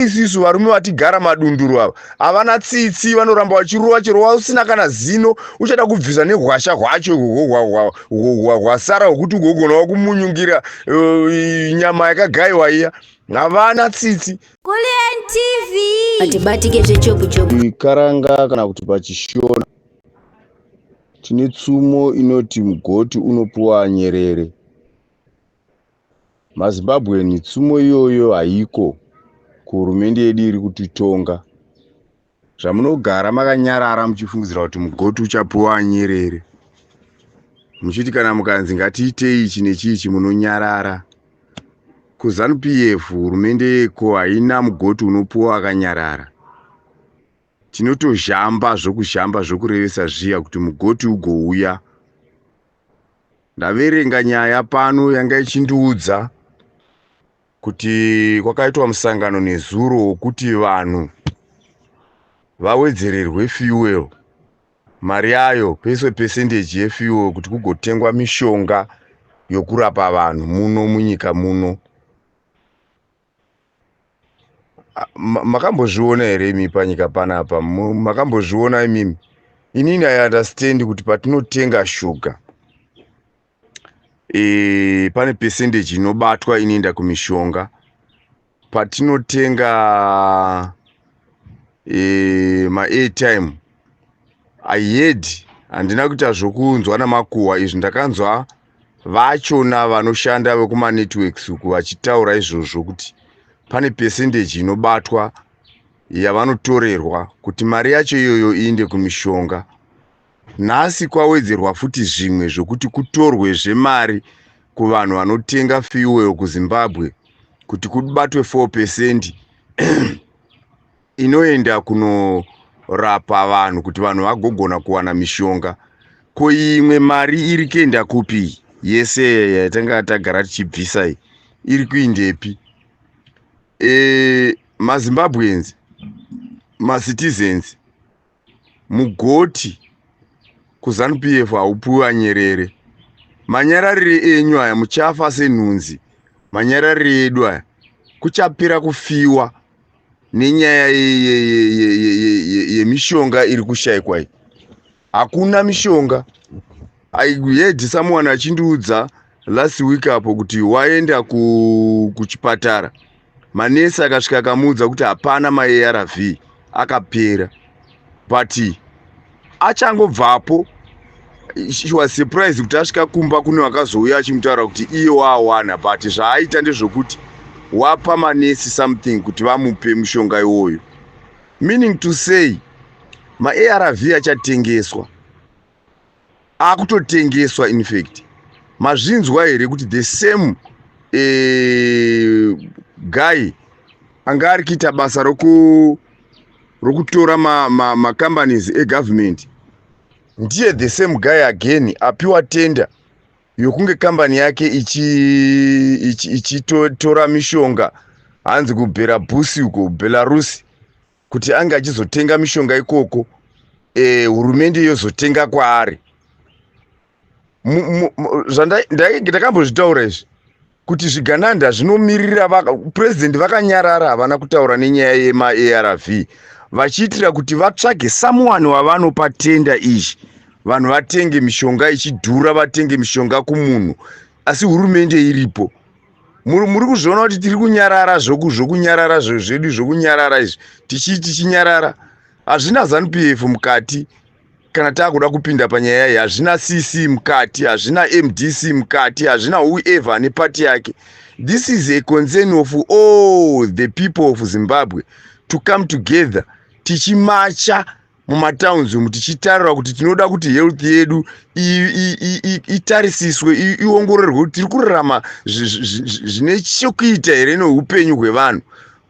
Isisu varume vatigara madunduru ava havana tsitsi, vanoramba vachirova chero wausina kana zino, uchada kubvisa nehwasha hwacho ihwohwo hwasara hwekuti ugogona wakumunyungira nyama yakagayiwa iya. Havana tsitsi. Kulliant TV. Atibatike zvechopu chopu. Karanga kana kuti pachishona tine tsumo inoti mugoti unopuwa nyerere. MaZimbabwean tsumo iyoyo haiko kuhurumende yedu iri kutitonga. Zvamunogara makanyarara muchifungidzira kuti mugoti uchapuwa anyerere. Muchiti kana mukanzi ngatiitei ichi nechichi munonyarara. KuZanu PF hurumende yeko haina mugoti unopuwa akanyarara. Tinotozhamba zvokuzhamba zvokurevesa zviya kuti mugoti ugouya. Ndaverenga nyaya pano yanga ichindiudza kuti kwakaitwa musangano nezuro wokuti vanhu vawedzererwe fuel mari yayo peiswe percentage yefuel kuti kugotengwa mishonga yokurapa vanhu muno munyika muno. Makambozviona here imi panyika panapa? Makambozviona imimi? Inini I understand kuti patinotenga shuga pane percentage inobatwa inoenda kumishonga. Patinotenga maairtime, I heard, handina kuita zvokunzwa namakuhwa izvi, ndakanzwa vachona vanoshanda vekumanetworks uku vachitaura izvozvo kuti pane percentage inobatwa yavanotorerwa kuti mari yacho iyoyo iinde kumishonga. Nhasi kwawedzerwa futi zvimwe zvokuti kutorwe zvemari kuvanhu vanotenga fuel kuZimbabwe kuti kubatwe 4% inoenda kunorapa vanhu kuti vanhu vagogona kuwana mishonga. Ko imwe mari iri kuenda kupi yese yatanga tagara tichibvisa iyi iri kuindepi? MaZimbabweans, macitizens, mugoti kuZanu PF haupuwi anyerere. Manyararire enyu aya muchafa senhunzi. Manyararire edu aya kuchapera kufiwa nenyaya yemishonga iri kushaikwa iyi. Hakuna mishonga. I heard someone achindiudza last week apo kuti waenda kuchipatara, manesi akasvika akamuudza kuti hapana maARV, akapera. But achangobvapo she was surprised kuti asvika kumba kune vakazouya achimutaura kuti iye waawana, but zvaaita ndezvokuti wapa manesi something kuti vamupe mushonga iwoyo, meaning to say maARV achatengeswa, akutotengeswa. In fact, mazvinzwa here kuti the same guy anga ari kuita basa rokutora macompanies ma egovernment ndiye the same guy again apiwa tender yokunge kambani yake ichitora mishonga hanzi kuBelarusi uko, Belarus, kuti ange achizotenga mishonga ikoko, hurumende yozotenga kwaari. Ndakambozvitaura izvi kuti zvigananda zvinomirira purezidendi vakanyarara, havana kutaura nenyaya yemaARV vachiitira kuti vatsvage someone wavanopa tender izvi, vanhu vatenge mishonga ichidhura, vatenge mishonga kumunhu asi hurumende iripo. Muri kuzviona kuti tiri kunyarara zvokunyarara zvedu, zvokunyarara izvi, tichinyarara. Hazvina ZANU PF mukati kana taakuda kupinda panyaya iyi, hazvina CC mukati, hazvina MDC mukati, hazvina whoever nepati yake. This is a concern of all the people of Zimbabwe to come together tichimacha mumatowns umu tichitarira kuti tinoda kuti health yedu itarisiswe, iongororwe kuti tiri kurarama zvine chekuita here neupenyu hwevanhu.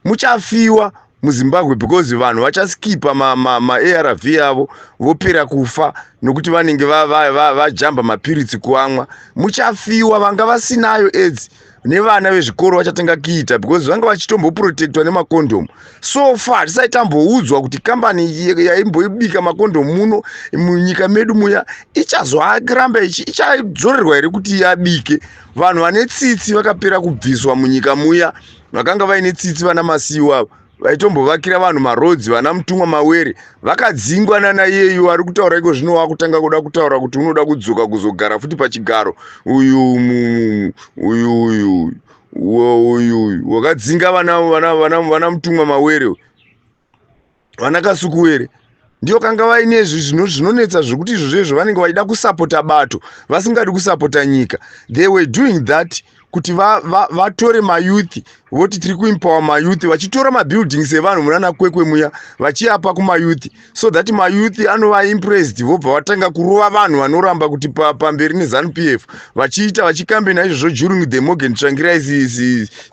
Muchafiwa muZimbabwe because vanhu vachaskipa maARV avo, vopera kufa nokuti vanenge vajamba mapiritsi kuamwa. Muchafiwa vanga vasinayo AIDS nevana vezvikoro vachatanga kuita because vanga vachitomboprotectwa nemakondomu. So far tisati tamboudzwa kuti kambani yaimboibika makondomu muno munyika medu muya ichazoramba ichadzorerwa here kuti yabike. Vanhu vane tsitsi vakapera kubviswa munyika muya, vakanga vaine tsitsi, vana Masiyiwa ava. Vaitombovakira vanhu maroads, vana Mutumwa Mawere, vakadzingwa nana iyeyu ari kutaura iko zvino, wakutanga kuda kutaura kuti unoda kudzoka kuzogara futi pachigaro. Uyu uyu uyu uyu wakadzinga vana Mutumwa Mawere, vana Kasukuwere, ndiyo kanga vaine zvinonetsa zvekuti izvozvo izvo vanenge vachida kusapota bato, vasingadi kusapota nyika. They were doing that kuti vatore mayouth, voti tiri kuempower mayouth, vachitora mabuildings evanhu munana Kwekwe muya, vachiapa kumayouth so that mayouth anova impressed, vobva vatanga kurova vanhu vanoramba kuti pamberi neZANU PF, vachiita vachikambena izvozvo during the Morgan Tsvangirai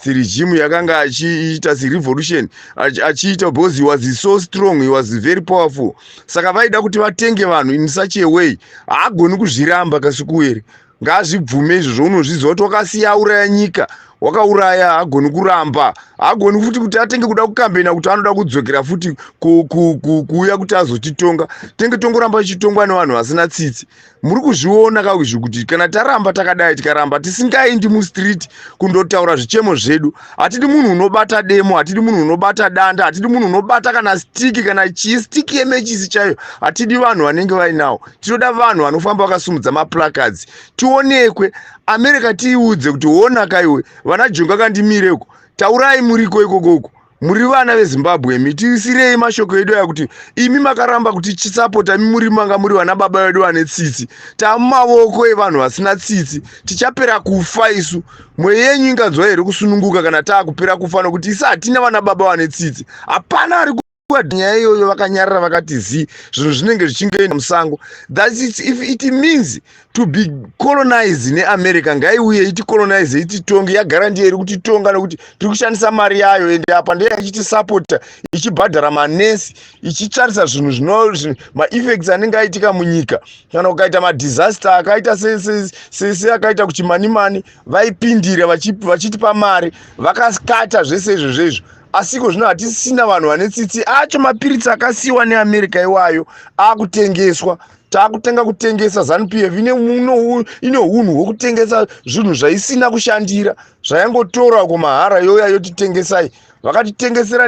regime yakanga achiita serevolution, achiita because he was so strong, he was very powerful. Saka vaida kuti vatenge vanhu in such a way. Haagoni kuzviramba Kasukuwere, ngaazvibvume izvozvo. Unozviziva kuti wakasiya auraya nyika, wakauraya. Haagoni kuramba, haagoni futi kuti atenge kuda kukambena kuti anoda kudzokera futi kuuya kuti azotitonga. Tenge tongoramba tichitongwa nevanhu vasina tsitsi. Muri kuzviona kaizvi kuti kana taramba takadai, tikaramba tisingaendi mustreet kundotaura zvichemo zvedu. Hatidi munhu unobata demo, hatidi munhu unobata danda, hatidi munhu unobata kana stick, kana chii, stick yemechisi chaiyo. Hatidi vanhu vanenge vainawo. Tinoda vanhu vanofamba vakasumudza maplacards, tionekwe. America tiiudze kuti ona kaiwe, vana Jonga kandimireko, taurai muriko ikokoko, muri vana veZimbabwe, mitiisirei mashoko edu aya kuti imi makaramba kuti chisapota, imi muri manga muri vana baba vedu vane tsitsi. Taamumavoko evanhu vasina tsitsi, tichapera kufa isu. Mweya yenyu inganzwa here kusununguka kana taakupera kufa, nokuti isi hatina vana baba vane tsitsi? Hapana ari nyaya iyoyo. Vakanyarara, vakati zi zvinhu zvinenge zvichingoenda musango. That is, if it means to be colonized neAmerica, ngaiuye iticolonize, ititonge. Yagara ndiye iri kutitonga nekuti tiri kushandisa mari yayo, ende apa ndeye ichitisapota, ichibhadhara manesi, ichitsvarisa zvinhu zvino maeffects anenge aitika munyika. Kana kukaita madisaster akaita seakaita kuChimanimani, vaipindira vachitipa mari, vakakata zvese izvo zvezvo. Asiko zvino hatisina vanhu vane tsitsi acho. Mapiritsi akasiyiwa neAmerica iwayo akutengeswa, taakutenga kutengesa. ZANU PF ine unhu hwekutengesa zvinhu zvaisina kushandira, zvayangotora kumahara, yoya yotitengesai. Vakatitengesera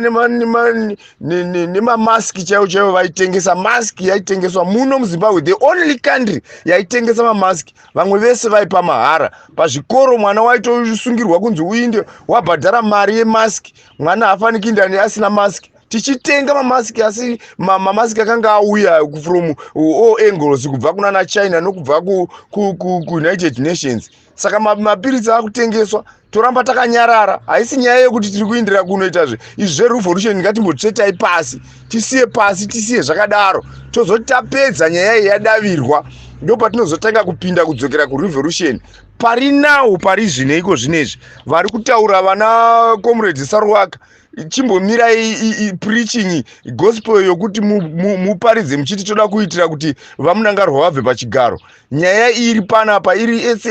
nemamaski chaivo chaivo. Vaitengesa maski, yaitengeswa muno muZimbabwe, the only country yaitengesa mamaski. Vamwe vese vaipa mahara. Pazvikoro mwana waitosungirwa kunzi uinde wabhadhara mari yemaski, mwana haafaniki kuinda asina maski. Tichitenga mamaski, asi mamaski akanga auya from all angles, kubva kunana China nokubva kuUnited Nations. Saka mapiritsi akutengeswa, toramba takanyarara. Haisi nyaya yekuti tiri kuindira kunoitazve izvi zverevolution. Ngatimbotsvetai pasi, tisiye pasi, tisiye zvakadaro. Tozoti tapedza nyaya iyi, yadavirwa, ndo patinozotanga kupinda kudzokera kurevolution. Pari now, pari zvino, iko zvinezvi vari kutaura vana Comrade Saruwaka, chimbomirai preaching gospel yokuti muparidze muchiti toda kuitira kuti vaMnangagwa vabve pachigaro. Nyaya iri panapa iri as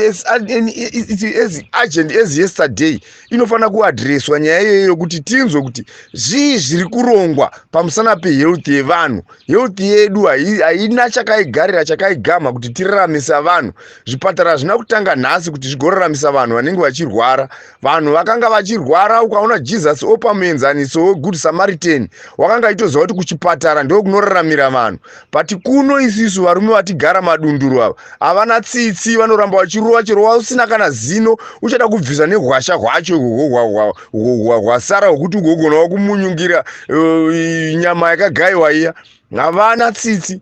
urgent as yesterday, inofanira kuadhireswa nyaya iyoyo yokuti tinzwe kuti zvii zviri kurongwa pamusana pehealth yevanhu. Health yedu haina chakaigarira, chakaigama kuti tiraramisa vanhu. Zvipatara hazvina kutanga nhasi kuti zvigoraramisa vanhu vanenge vachirwara. Vanhu vakanga vachirwara, ukaona Jesus opa muenzaniso weGood Samaritan, wakanga aitoziva kuti kuchipatara ndo kunoraramira vanhu. But kuno isisu varume vatigara madunduru ava havana tsitsi, vanoramba vachirova chero wasina kana zino, uchada kubvisa nehwasha hwacho hwasara hwekuti ugogonawo kumunyungira nyama yakagayiwa iya. Havana tsitsi.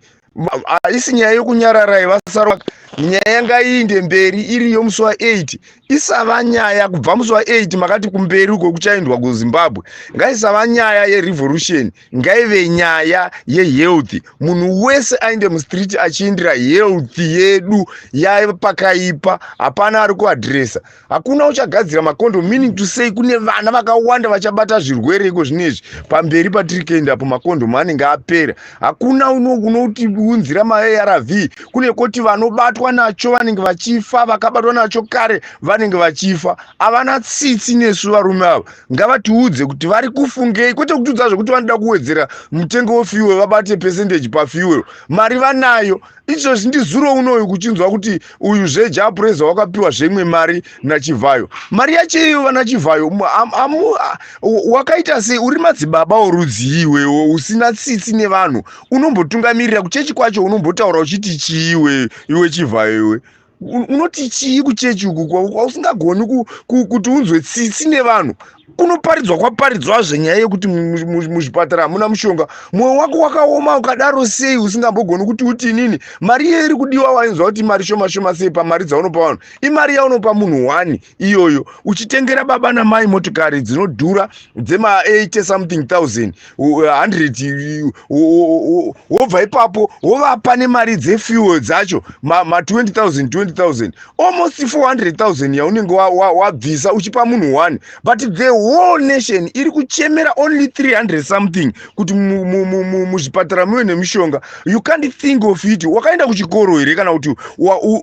Haisi nyaya yokunyararai vasara, nyaya ngaiinde mberi iriyo musi wa8. Isava nyaya kubva musi wa8 makati kumberi uko kuchaendwa kuZimbabwe. Ngaisava nyaya yerevolution, ngaive nyaya yehealth. Munhu wese aende mustreet achiindira health yedu yapakaipa. Hapana ari kuadhiresa, hakuna uchagadzira makondomu, meaning to say kune vana vakawanda vachabata zvirwere iko zvinezvi. Pamberi patiri kuendapo, makondomu anenge apera, hakuna unotiunzira maARV. Kune koti vanobatwa. Vakabatwa nacho vanenge vachifa, vakabatwa nacho kare vanenge vachifa. Havana tsitsi nesu varume ava. Ngavatiudze kuti vari kufungei, kwete kutiudza zvekuti vanoda kuwedzera mutengo wefuel, vabate percentage pafuel. Mari vanayo. Izvozvi ndizuro unoyu kuchinzwa kuti uyu zveJah Prayzah wakapiwa zvemwe mari naChivhayo. Mari yacho iyo, vana Chivhayo, wakaita sei? Uri madzibaba orudzi iwewo usina tsitsi nevanhu? Unombotungamirira kuchechi kwacho, unombotaura uchiti chii iwe, iwe Chivhayo? Iwe unoti chii kuchechi uku kwausingagoni kuti unzwe tsitsi nevanhu? Kunoparidzwa, kwaparidzwazve nyaya yekuti muzvipatara hamuna mushonga. Mwoyo wako wakaoma ukadaro sei, usingambogoni kuti uti inini mari iye iri kudiwa? Wainzwa kuti mari shoma shoma sei pamari dzaunopa vanhu? Imari yaunopa munhu one iyoyo, uchitengera baba namai motokari dzinodhura dzema80 something thousand, 100, wobva ipapo wovapa nemari dzefuel dzacho ma20 000, 20 000, almost 400 000 yaunenge wabvisa uchipa munhu one, but the whole nation iri kuchemera only 300 something kuti muzvipatara muve nemishonga. You can't think of it. Wakaenda kuchikoro here, kana kuti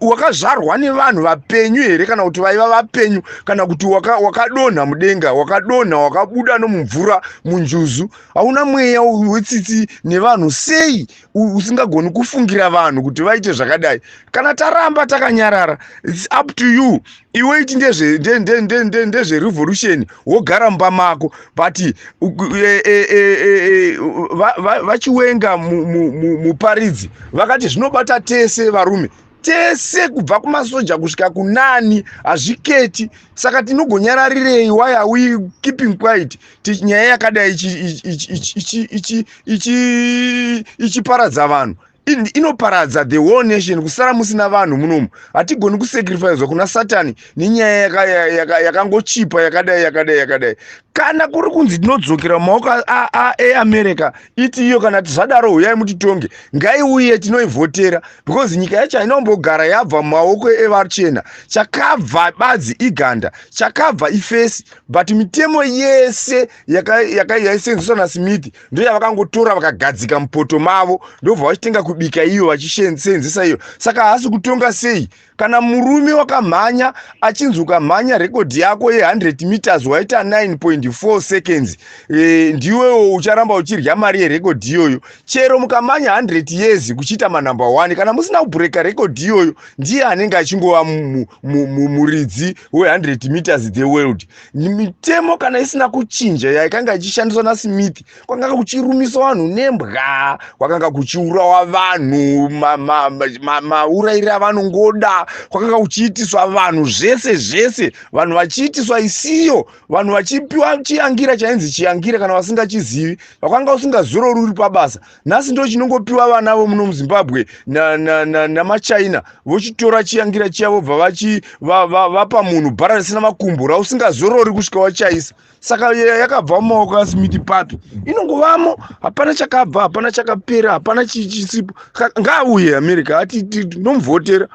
wakazvarwa nevanhu vapenyu here, kana kuti vaiva vapenyu, kana kuti wakadonha mudenga, wakadonha, wakabuda nomumvura munjuzu? Hauna mweya wetsitsi nevanhu sei, usingagoni kufungira vanhu kuti vaite zvakadai? Kana taramba takanyarara, it's up to you. Iwe iti ndezverevolution, wogara mumba mako. But vaChiwenga muparidzi vakati zvinobata tese, varume tese, kubva kumasoja kusvika kunani, hazviketi. Saka tinogonyararirei? Why are we keeping quiet nyaya yakadai ichiparadza vanhu? Inoparadza the whole nation, kusara musina vanhu munomu. Hatigoni kusacrificwa kuna Satani nenyaya yakangochipa yakadai, yakadai, yakadai. Kana kuri kunzi tinodzokera mumaoko eAmerica, iti iyo. Kana zvadaro, huyai mutitonge. Ngaiuye, tinoivhotera, because nyika yacho hainombogara yabva mumaoko evachena. Chakabva badzi iganda, chakabva iface, but mitemo yese yaisenzeswa naSmith ndo yavakangotora, vakagadzika mupoto mavo, ndobva vachitenga kubika iyo, vachisenzesa iyo. Saka haasi kutonga sei kana murume wakamhanya, achinzi ukamhanya rekodhi yako ye100 meters waita 9.4 seconds, ndiwewo ucharamba uchirya mari yerekodhi iyoyo. Chero mukamhanya 100 years kuchiita manumber 1, kana musina kubreaka rekodhi iyoyo, ndiye anenge achingova muridzi we100 meters the world. Mitemo kana isina kuchinja yaikanga ichishandiswa naSmith, kwakanga kuchirumiswa vanhu nembwa, kwakanga kuchiurawa vanhu maurayiro avanongoda, kwakanga kuchiitiswa vanhu zvese zvese, vanhu vachiitiswa isiyo, vanhu vachipiwa chiyangira chainzi chiyangira kana vasingachizivi, vakanga usingazorori uri pabasa. Nhasi ndo chinongopiwa vana vomuno muZimbabwe namaChina, vochitora chiyangira chiya, vobva vapa munhu bhara risina makumbo rausingazorori kusvika wachaisa. Saka yakabva mumaoko aSmith papi? Inongovamo. Hapana chakabva, hapana chakapera, hapana chisipo. Ngaauye America, ati tinomuvhotera.